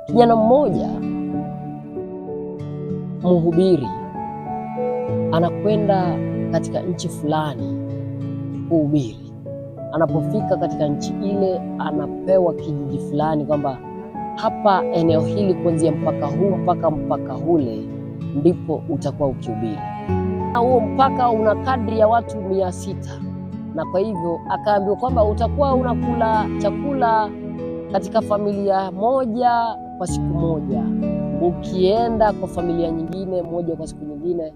Kijana mmoja mhubiri anakwenda katika nchi fulani kuhubiri. Anapofika katika nchi ile, anapewa kijiji fulani kwamba hapa eneo hili kuanzia mpaka huu mpaka hule ndipo utakuwa ukihubiri. Na huo mpaka una kadri ya watu 600. Na kwa hivyo akaambiwa kwamba utakuwa unakula chakula katika familia moja kwa siku moja, ukienda kwa familia nyingine moja kwa siku nyingine,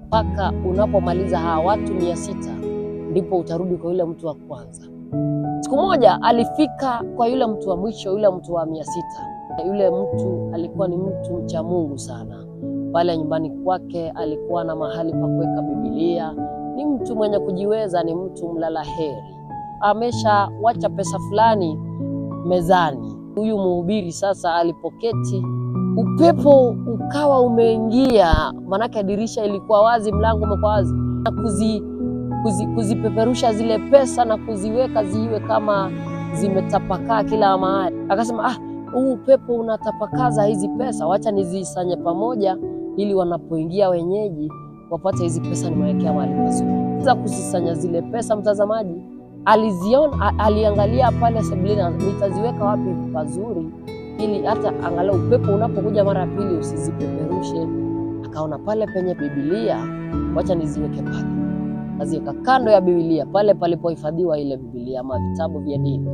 mpaka unapomaliza hawa watu 600 ndipo utarudi kwa yule mtu wa kwanza. Siku moja alifika kwa yule mtu wa mwisho, yule mtu wa 600. Yule mtu alikuwa ni mtu mcha Mungu sana. Pale nyumbani kwake alikuwa na mahali pa kuweka Biblia. Ni mtu mwenye kujiweza, ni mtu mlala heri. Ameshawacha pesa fulani mezani. Huyu mhubiri sasa alipoketi, upepo ukawa umeingia, manake dirisha ilikuwa wazi, mlango umekuwa wazi, na kuzipeperusha zile pesa na kuziweka ziwe kama zimetapakaa kila mahali. Akasema, huu upepo unatapakaza hizi pesa, wacha nizisanye pamoja ili wanapoingia wenyeji wapate hizi pesa nimewekea mahali pazuri. Za kuzisanya zile pesa, mtazamaji, aliziona, aliangalia pale sebuleni, nitaziweka wapi pazuri ili hata angalau upepo unapokuja mara pili usizipeperushe. Akaona pale penye Biblia, wacha niziweke pale. Aziweka kando ya Biblia, pale palipohifadhiwa ile Biblia ama vitabu vya dini.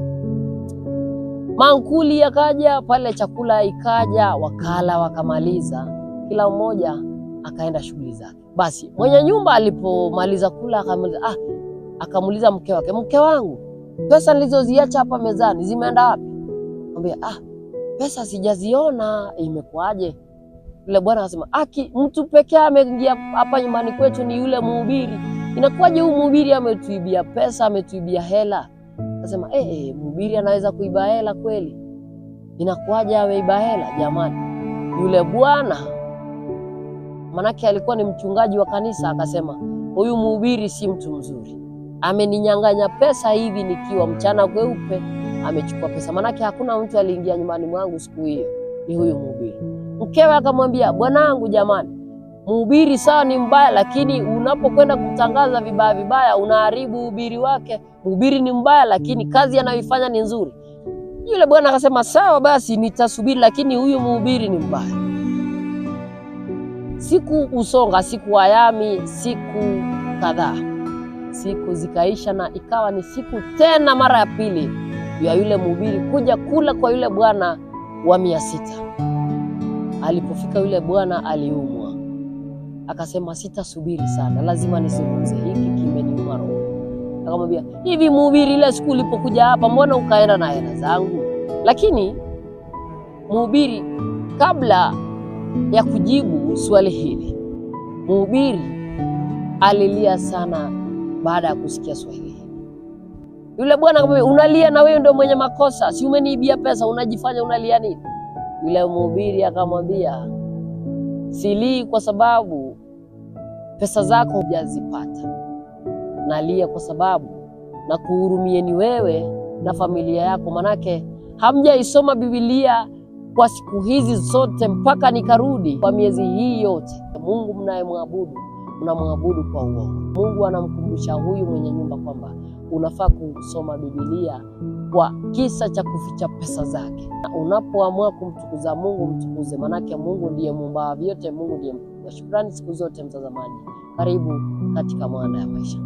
Mankuli yakaja pale, chakula ikaja, wakala wakamaliza, kila mmoja akaenda shughuli zake. Basi mwenye nyumba alipomaliza kula akamuuliza, akamuuliza mke wake, mke wangu, pesa nilizoziacha hapa mezani zimeenda wapi? Akamwambia, pesa sijaziona, imekuaje? Yule bwana akasema, aki mtu pekee ameingia hapa nyumbani kwetu ni yule mhubiri. Inakuwaje huyu mhubiri ametuibia pesa, ametuibia hela? Akasema, mhubiri anaweza kuiba hela kweli? Inakuwaje ameiba hela jamani? Yule bwana, manake alikuwa ni mchungaji wa kanisa, akasema, huyu mhubiri si mtu mzuri. Ameninyang'anya pesa hivi nikiwa mchana kweupe, amechukua pesa. Manake hakuna mtu aliingia nyumbani mwangu siku hiyo, ni huyu mhubiri. Mkewe akamwambia, bwanangu jamani, mhubiri sawa ni mbaya, lakini unapokwenda kutangaza vibaya vibaya unaharibu uhubiri wake. Mhubiri ni mbaya, lakini kazi anayoifanya ni nzuri. Yule bwana akasema, sawa basi nitasubiri, lakini huyu mhubiri ni mbaya. Siku usonga, siku ayami, siku kadhaa, siku zikaisha, na ikawa ni siku tena mara ya pili ya yule mhubiri kuja kula kwa yule bwana wa 600. Alipofika yule bwana aliumwa. Akasema, sitasubiri sana, lazima nizungumze, hiki kimeniuma roho. Akamwambia, hivi mhubiri, ile siku ulipokuja hapa mbona ukaenda na hela zangu? Lakini mhubiri kabla ya kujibu swali hili, mhubiri alilia sana baada ya kusikia swali hili. Yule bwana akamwambia, unalia na wewe ndio mwenye makosa, si umeniibia pesa, unajifanya unalia nini? Yule mhubiri akamwambia, silii kwa sababu pesa zako hujazipata, nalia kwa sababu na kuhurumieni wewe na familia yako, manake hamjaisoma Biblia kwa siku hizi zote mpaka nikarudi kwa miezi hii yote. Mungu mnayemwabudu mnamwabudu kwa uongo. Mungu anamkumbusha huyu mwenye nyumba kwamba unafaa kusoma Biblia kwa kisa cha kuficha pesa zake. Na unapoamua kumtukuza Mungu, mtukuze, manake Mungu ndiye muumba wa vyote, Mungu ndiye mkuu. Shukrani siku zote mtazamaji. Karibu katika Mwanda ya Maisha.